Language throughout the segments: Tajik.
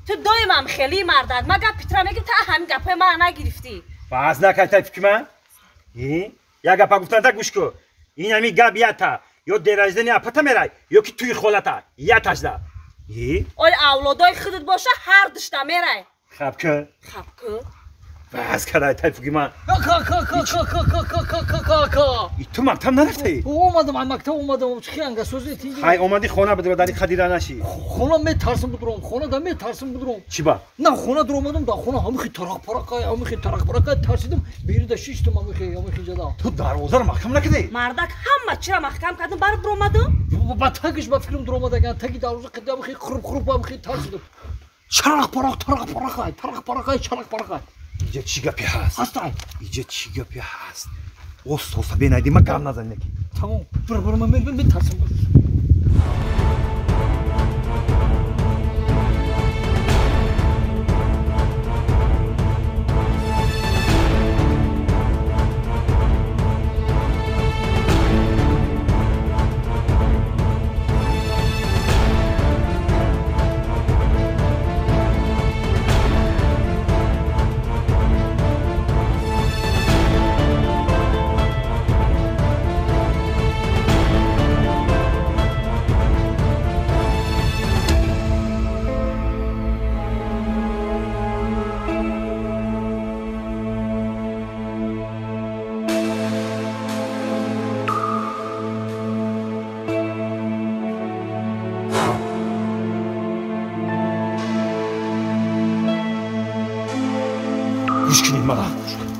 Ту доимам хеле мардак. Ма гап питра мегим та ҳамин гапҳои мара нагирифтӣ. Баъз накай та фикри ман? Як гапа гуфтан та гӯш кун. Ин ҳамин гап ята. Ё дераждани апата мерай, ё ки туи холата. Яташда. Оли авлодои худат боша ҳар душта мерай. Хаб кун. Хаб кун. Баъз кардай тай фикри ман. Ка. Ту мактаб нарафтаӣ? Омадам, ай мактаб омадам. Чӣ анга сӯзи тинҷи? Хай омадӣ хона бидро дари қадира нашӣ. Хона метарсам бидурам, хона да метарсам бидурам. Чӣ ба? На хона дуромадам, да хона ҳамихи тарақ парақай, ҳамихи тарақ парақай тарсидам, бери да шиштам ҳамихи, ҳамихи ҷада. Ту дарвозаро маҳкам накардӣ? Мардак ҳама чира маҳкам кардам, бар дуромадам. Ба тагиш ба фикрам дуромадаган, таги дарвоза қида ҳамихи хуруб хуруб ҳамихи тарсидам. Чарақ парақ, тарақ парақай, тарақ парақай, чарақ парақай. Иҷа чӣ гапе ҳаст? Ҳастай. Иҷа чӣ гапе ҳаст? Оста-оста бенайди, ма гап назан неки. Тамом, бир бир ман метарсам.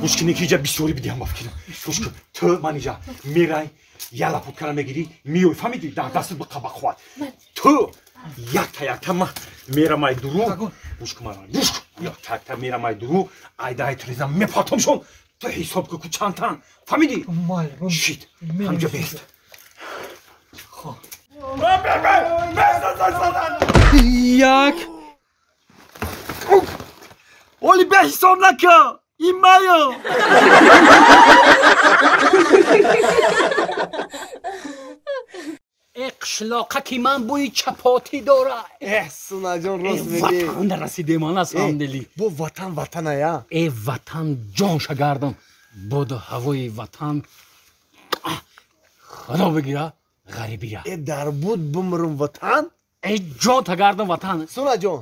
Гӯш кунед ки иҷа бисёрӣ бидиҳам ба фикрам. Гӯш кун, ту ман иҷа мерай, я лапуткара мегирӣ, миёй, фаҳмидӣ? Дар дастат биқаба хоҳад. Ту якта якта ма мерам ай дуру. Гӯш кун мана, гӯш кун. Якта якта мерам ай дуру, айдаи туризам мепатомшон. Ту ҳисоб кун ку чандтан. Фаҳмидӣ? Шит, ҳамҷа бест. Як. Оли бе ҳисоб накун. Имайо. Э қишлоқа ки ман бӯи чапотӣ дора. Э Сунаҷон рост мегӣ. Ватан расидем на самом деле. Бо ватан ватаная. Э ватан ҷонша гардам. Боду ҳавои ватан. Худо бигира ғарибия. Э дар буд бумрум ватан. Э ҷон тагардам ватан. Сунаҷон,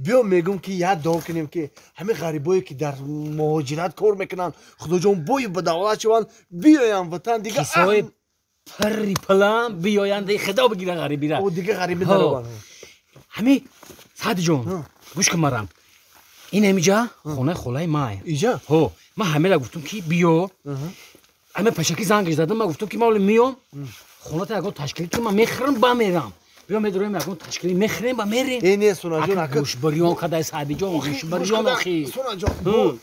биё мегум ки як дуо кунем ки ҳамин ғарибое ки дар муҳоҷират кор мекунанд, Худоҷон бои ба давлат шаванд, биёянд ватан дига. Кисои пирри пилам биёянд, худо бигира ғарибира. О дига ғарибӣ дарованд. Ҳамин Саъдиҷон, гӯш кун марам. Ин ҳамиҷа хонаи холаи май. Иҷа? Ҳо, ман ҳамера гуфтам ки биё. Ҳамин пешакӣ зангаш задам, ман гуфтам ки ман оле миём, хоната ягон ташкил кун, ман мехӯрам ба мерам. Биё медурем ягон ташкилӣ мехӯрем ба мерем. Э не Сунаҷон, ака гӯшбариён кадай Саъдиҷон, гӯшбариён охи. Сунаҷон,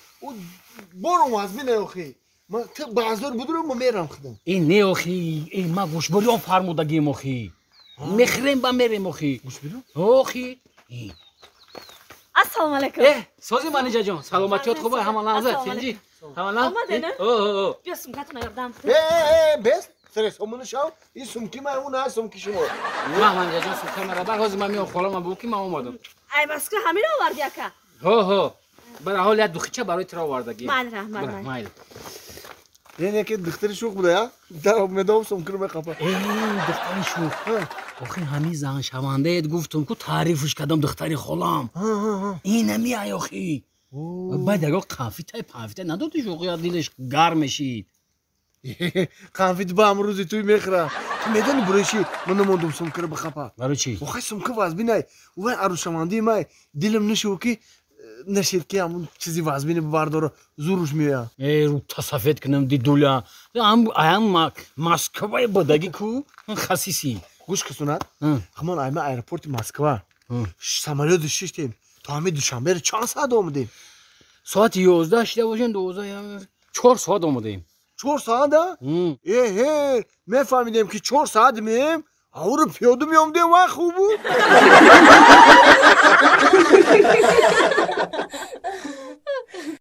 бором аз мин охи. Ман ту баъзор будурам, ман мерам худам. Э не охи, э ман гӯшбариён фармудагим охи. Мехӯрем ба мерем охи. Гӯшбариён? Охи. Ассалому алайкум. Э, сози Манижаҷон, саломатиёт хуб, ҳама лаҳза, тинҷӣ. Ҳама лаҳза. Омаде, не? О. Биё сумкатона ёрдам. Э, э, бес. Срес, омону шав, ин сумки ман, он ҳаст сумки шумо. Ман Манижаҷон сумка мара бар, ҳозир ман меом хола ман бу ки ман омадам. Ай Москва ҳамин оварди ака? Ҳо, ҳо. Бара ҳол як духича барои туро овардагӣ. Майли, раҳмат, майли. Майли. Яъне ки духтари шӯх буда, я? Медом сумкиро меқапа. Э, духтари шӯх. Охи ҳамин заншавандаед гуфтум ку таърифш кардам духтари холам. Ин ҳами ай охи. Баъд ягон қанфитай панфитай надоди шӯхи, дилаш гарм мешид. Қанфит ба амрӯзи туй мехӯра. Ту медони барои чӣ ман намондум сумкиро бихапа? Барои чӣ? Охай сумка вазбинай. Увай арӯзшавандаи май дилам нашуд ки нашед ки ҳамун чизи вазбини бардора зуруш меояд. Э рута сафед кунам дидуля. Аям Москваи бодагӣ ку хасисӣ. Гӯш ки Сунат, ҳамон айма аэропорти Москва самолёти шиштем то ҳамин Душанберо чанд соат омадем? Соати 11 шида бошем, 12 4 соат омадем. 4 соат, а? Эҳе, мефаҳмидем ки 4 соат меем, авру пиёда меомдем, вай хуб буд.